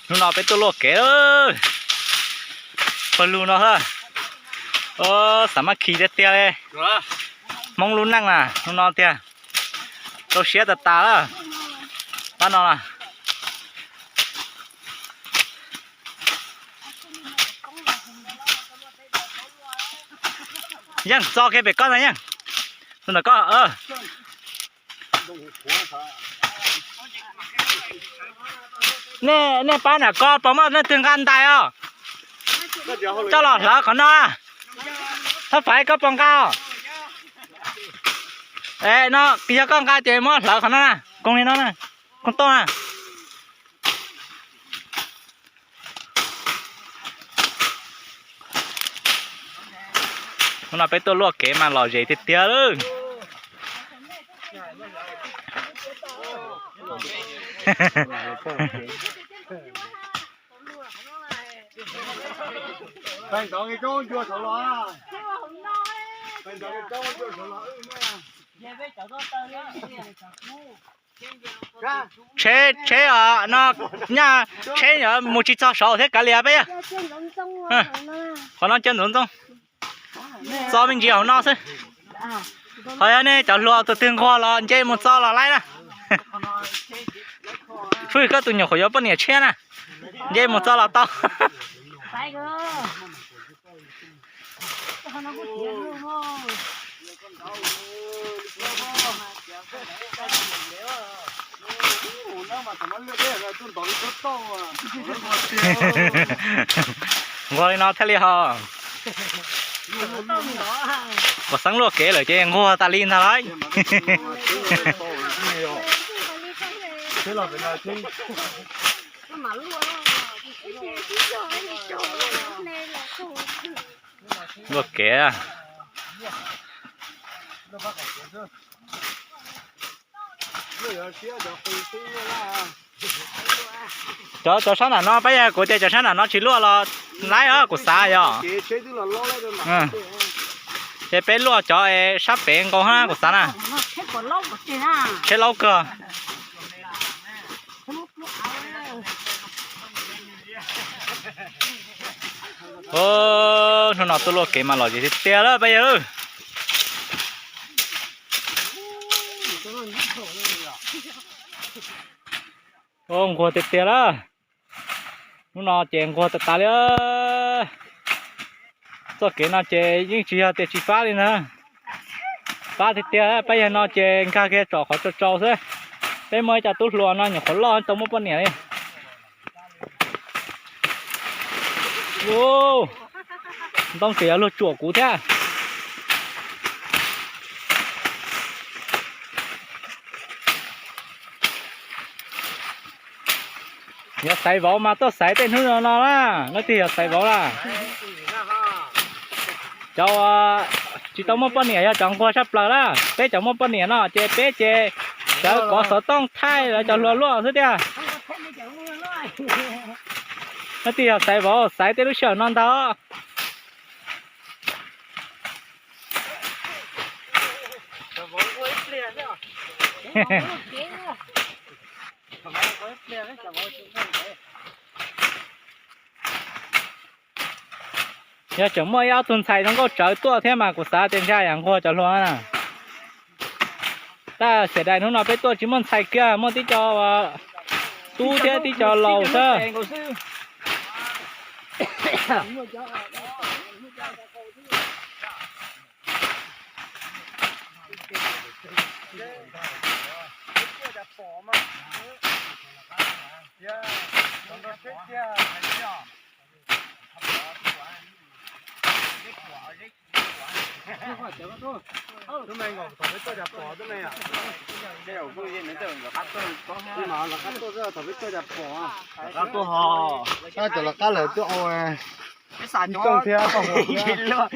Hnub no peb tuaj luaj kev pawg lug no xwb. Xav mas khi tiag tiag li. Hmoob lub neej na hnub no tiag. Rau siab tas tas lawm. Pab no na. Yeej txo kiag pem koj ntag Yeej. Tus ntawm koj. Nej, nej pab nram ko puas muaj leej twg nqa ntais os? Coj los hlawv qhov no. Thab Faiv koj puas nqa os? Es no yog koj nqa ces muab hlawv qhov no na, koog li no na, koog toj na. Hnub no peb tuaj luaj kev mas lom zem tiag tiag lawm. Tsheb, tsheb os, no nyaj tsheb mus tsis txog saud thiab kav liam peb. Qhov no cov ntxoov ntxoo. Txo me ntsis hauv no xwb. Ho yog nej cov hluas tus twg nquag los nce mus txo los laib na. Fwj, koj tus nyuam qhuav yuav poj niam tshiab na, nce mus txo los tau. Nquag li no thiaj li ho. Puas xeeb luaj kev lawm ces nquag tas li ntag lauj. Luaj kev. Cov, cov sab nram no peb, kuv tias cov sab nram no tsis luaj los laib os, kuv xav yog. Ces peb luaj cov sab pem nkaus na kuv xav na. Tsheb laub kawg. Hnub no tuaj luaj kev mas lom zem tiag tiag lawm peb yawg. Nquag tiag tiag lawm. Hnub no ces nquag tas tas li. Txoj kev no ces yeej tsis yog tias tsis fab li ntag. Fab tiag tiag, peb yawg no ces nkag kiag tsom qhov tsau tsau xwb. Peb muaj ib co tub hluas no nyuam qhuav loj tau muaj poj niam li. Ntoo ces yuav luag tsuam kuv thiab. Yog xaiv vauv mas tuaj xaiv tej hnub no no na, leej twg yog xaiv vauv na. Cov tsis tau muaj poj niam yog cov nquag tshaj plaws na, peb cov muaj poj niam no ces peb ces sawv kov xov tooj thaij lawv cov hluas luaj xwb tiag. Leej twg yog xaiv vauv xaiv tej lub sij hawm no ntag. Yog tseem muaj ib ob tug ntxhais zoo nkauj tsawv tuaj thiab mas kuv xav tias ntshe yam nquag cov hluas na. Tab sis xiam dais hnub no peb tuaj tsis muaj ntxhais kiag, muaj tib co tub thiab tib co laus xwb. Cov lawv qab lawv tuaj ua ib tsoom thiab tau hu thiab.